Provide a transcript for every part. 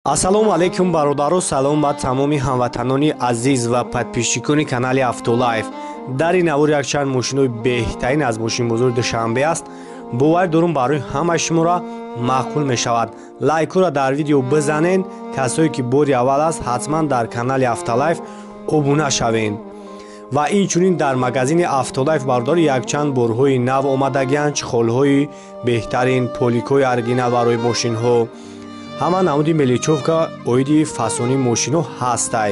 Ассалому алайкум бародаро, салом ба тамоми ҳамватанони азиз ва подписчикони канали Автолайф. Дар ин навор якчанд мошинои беҳтарин аз мошинбозори Душанбе аст. Бовар дорум барои ҳамаи шуморо маъқул мешавад. Лайкҳоро дар видео бизанед. Касое ки бори аввал аст, ҳатман дар канали Автолайф обуна шавед. Ва инчунин дар магазини Автолайф бародаро якчанд борҳои нав омадагианд, чиқолҳои беҳтарин, поликҳои оригинал барои мошинҳо. Ҳама намуди мелечовка оиди фасони мошино ҳастай.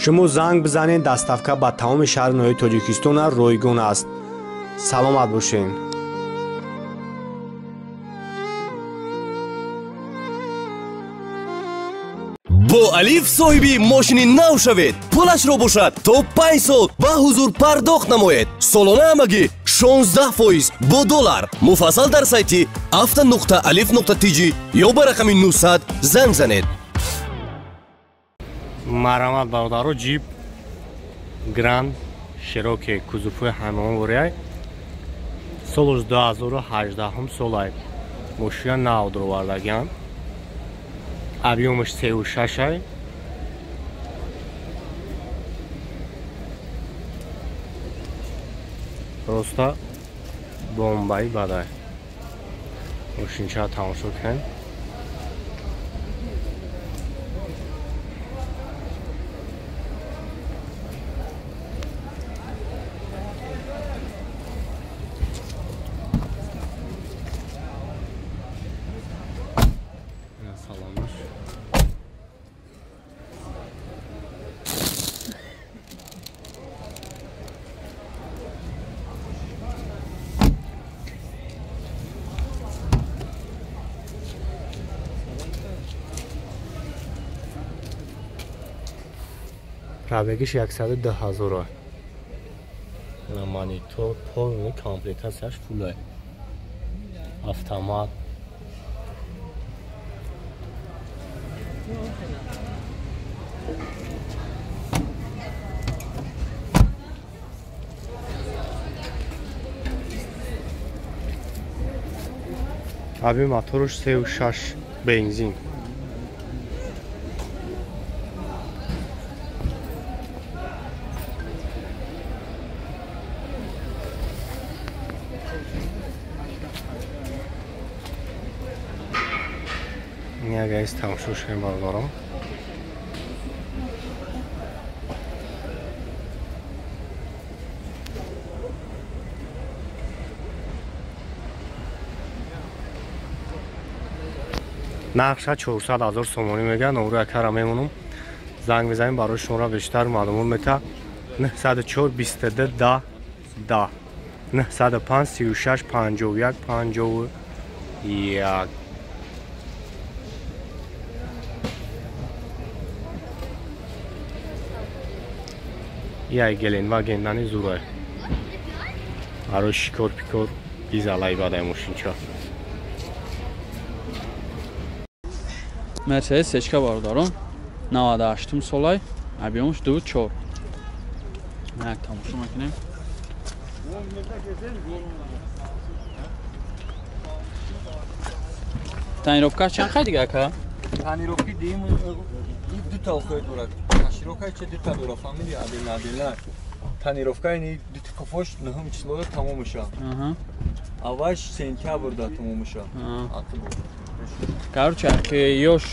Шумо занг бизанед, доставка ба тамоми шаҳри ноҳияи Тоҷикистон ройгон аст. Саломат бошед. Бо Алиф соҳиби мошини нав шавед. Пулашро бошад то 5 сол ба ҳузур пардохт намоед. Солона ҳамагӣ 16% бо доллар. Муфассал дар сайти auto.alif.tj ё ба рақами 900 занг занед. Марҳамат бародаро, Ҷип Гранд Широки кузовҳои ҳамонворияй солаш 2018 солай. Мошина нав дуровардагианд. Объёмаш 3,6. Просто бомбаи бадай. Мошинча тамошо кунед. Салонаш. Пробегиш 110 000. Монитор полный комплектацияш фулай. Автомат. Аби моторуш 3,6 бензин. Ягайз тамошо шуем бародарон. Нархша 400 000 сомонӣ мегӯянд. Номро якара мемонам. Занг мезанем барои шуморо бештар маълумот мета. 904 22 10 10 905 36 51 51. Яй Гелендвагендани зурай. Барои шикор пикор изалай бадай мошинча. Мерседес сечка бародарон 98 солай, объёмаш 2,4. Як тамошо мекунем. Тонировка чанд хай дига ака? Тонировки дим ду та охир дорад. Тонировка че ду та дорад, фамилия адил адил. Тонировка ини ду та кофош 9 числода тамом мешавад. Аввалш сентябрда тамом мешавад. Короче, ки ёш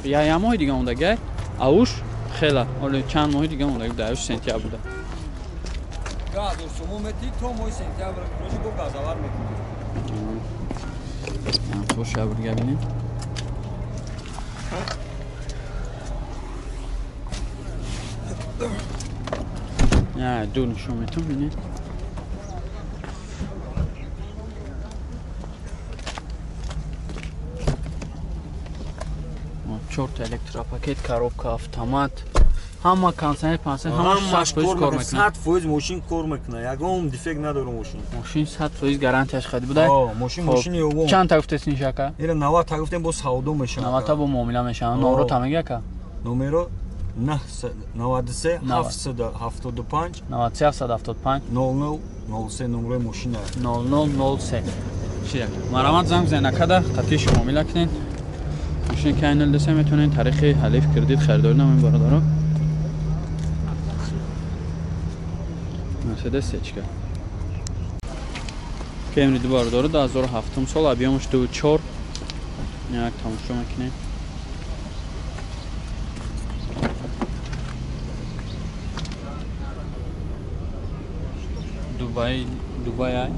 я моҳи дига мондагай, ауш хела, оли чанд моҳи дига мондаг, дар сентябрда. Газор суму мети то моҳи сентябр, рӯзи бо газавар мекунӣ. Боша бурга бинем. Я ду нишон метум бинем. Чорта электропакет, коробка, автомат, ҳама кондиционер, пансионер, ҳама 100% кор мекунад. 100% мошин кор мекунад. Ягон дефект надорад мошин. Мошин 100% гарантияш хади будай. О, мошин мошини ёвон. Чанд та гуфтед ин шака? Ира 90 та гуфтем, бо савдо мешавад. 90 та бо муомила мешавад. Номро та меги ака? Номеро 93 775 93 775 00 03 номерои мошина. 00 03. Марҳамат занг бизанед акада, қатъи шумо муомила кунед. Мошине ки айнал десе метавонед тариқи ҳалиф кредит харидорӣ намоед бародаро. Мерседес сечка. Кемри ду бародаро 2007 сол, объемаш 2.4. Як тамошо мекунем. Дубай, Дубай ай.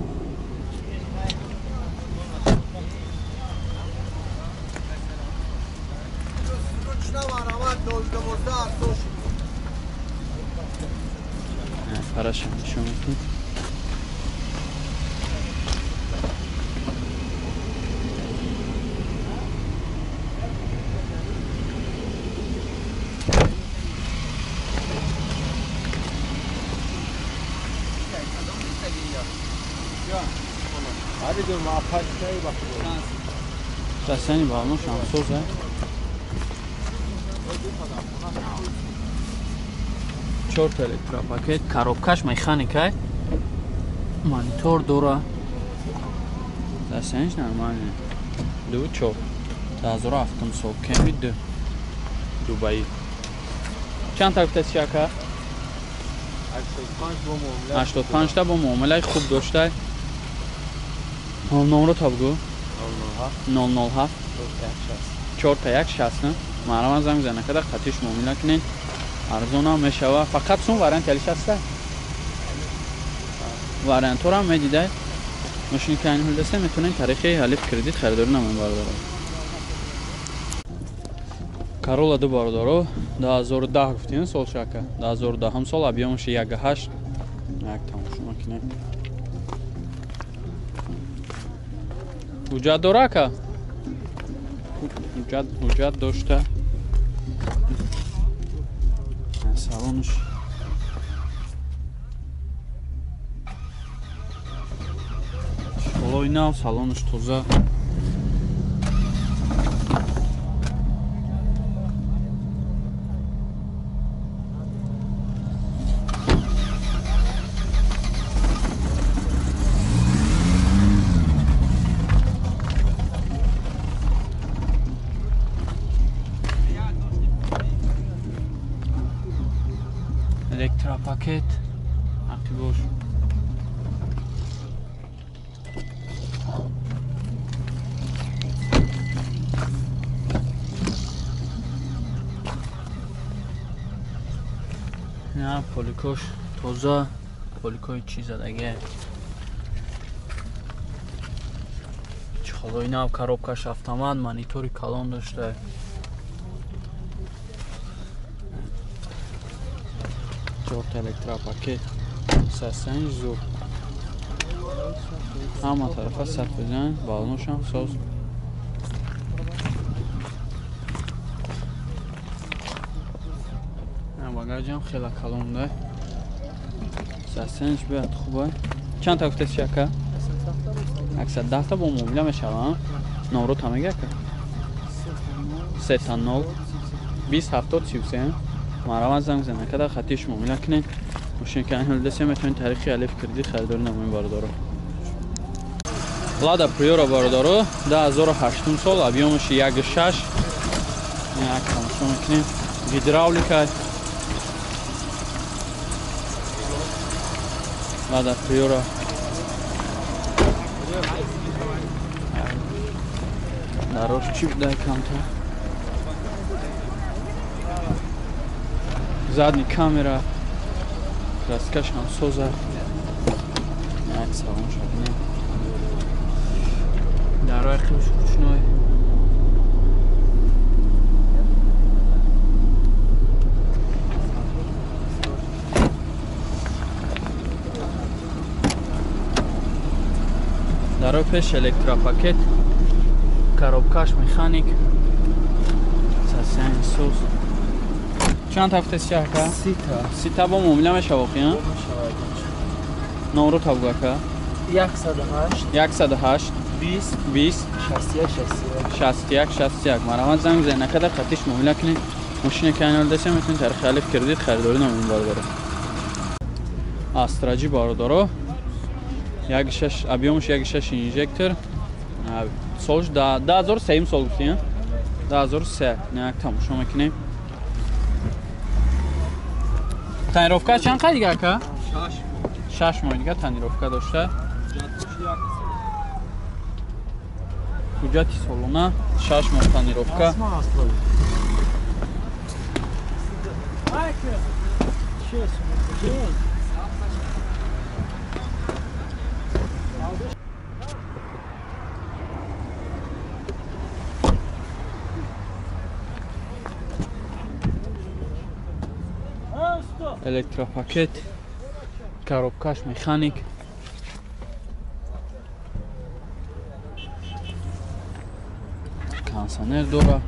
Хорошо, еще мы. Сасани бално шамсоза. Чорта электропакет, коробкаш механикай, монитор дора. Сасаниш нормально. 2.4. 2007 сол Кемри 2. Дубай. Чанд та гуфтаси ака? 85 та бо муомилаи хуб доштай. Номро та бигӯ. 007 4160. Маҳрам занг зана када қатиш муомила кунед. Арзонам мешава. Фақат сум вариант алиш аста. Вариантҳоро ҳам медидай. Мошини ки айни ҳол дасте метавонед тариқи ҳалиф кредит харидорӣ намоед бародаро. Карола ду бародаро 2010 гуфтем сол шака. 2010 сол объемаш 1.8. Як тамошо мекунем. Ҳуҷҷат дора ака? Ҳуҷҷат дошта. Салонаш шолои нав, салонаш тоза. Электропакет ақибош. На поликош тоза, поликои чӣ задаге. Чхолои нав, коробкаш автомат, монитори калон дошта. Чорта электропакет, сасанж зур. Ҳама тарафа саф бизан, балоношам соз. Багажам хела калон да. Сасанж бояд хуба. Чанд та гуфтаси ака? 110 та бо муомила мешава. Номро та мега ака? 3 0 20 70 33. Маҳрам занг зана када хатиш муомила кунед. Мошине ки айни ҳол дасте метавонед тариқи алиф кредит харидорӣ намоед бародаро. Лада Приора бародаро 2008 сол, объемаш 1.6. Як тамошо мекунем. Гидравлика. Лада Приора. Дарош чӣ будай камтар? Задний камера, краскаш ҳам соза. Як салон шабинем. Дарои қимш ручной. Дарои пеш электропакет, коробкаш механик, сасяни соз. Чанд ҳафтаси ака? Сита. Сита бо муомила мешава воқеан? Номро та бугу ака? 108 108 20 20 61 61 61 61. Марҳамат занг занед накада қатиш муомила кунед. Мошине ки айни ҳол дасте метавонед тариқи алиф кредит харидорӣ намоед бародаро. Астраҷи бародаро 1.6 объемаш 1.6 инжектор. Солш 2003 сол гуфтем. 2003. Не тамошо мекунем. Тонировка чанд қай дига ака? 6 моҳ дига тонировка дошта. Ҳуҷҷати солона 6 моҳ тонировка. Электропакет, коробкаш механик. Кондиционер дора.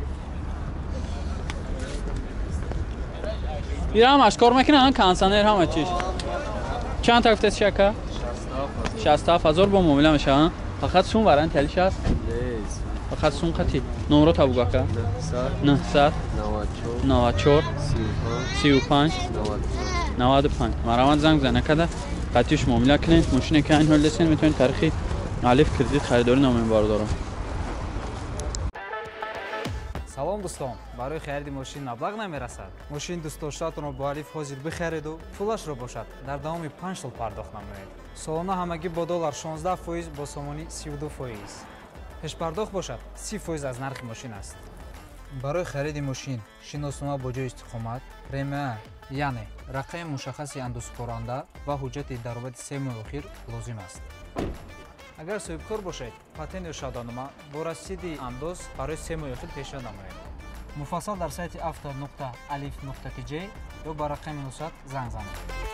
Ира ҳамаш кор мекунад, кондиционер ҳама чиз. Чанд та гуфтед шака? 67000 бо муомила мешавад. Фақат сум вариант алиш аст? Фақат сум қати. Номро та бугу ака? 900 94 35 95. Марамат занг зана када қатиш муомила кунед. Мошине ки айн ҳол дестен метавонед таърихи алиф кредит харидорӣ намоем бародарон. Салом дӯстон, барои хариди мошин маблағ намерасад. Мошини дӯстдоштаатонро бо алиф ҳозир бихариду пулашро бошад дар давоми 5 сол пардохт намоед. Солона ҳамагӣ бо доллар 16%, бо сомонӣ 32%. Пешпардохт бошад 30% аз нархи мошин аст. Барои хариди мошин шиноснома бо ҷои истиқомат, РМА, яъне рақами мушаххаси андозсупоранда ва ҳуҷҷати даромади 3 моҳи охир лозим аст. Агар соҳибкор бошед, патент ё шаҳодатнома бо расиди андоз барои 3 моҳи охир пешниҳод намоед. Муфассал дар сайти auto.alif.tj ё ба рақами 900 занг занед.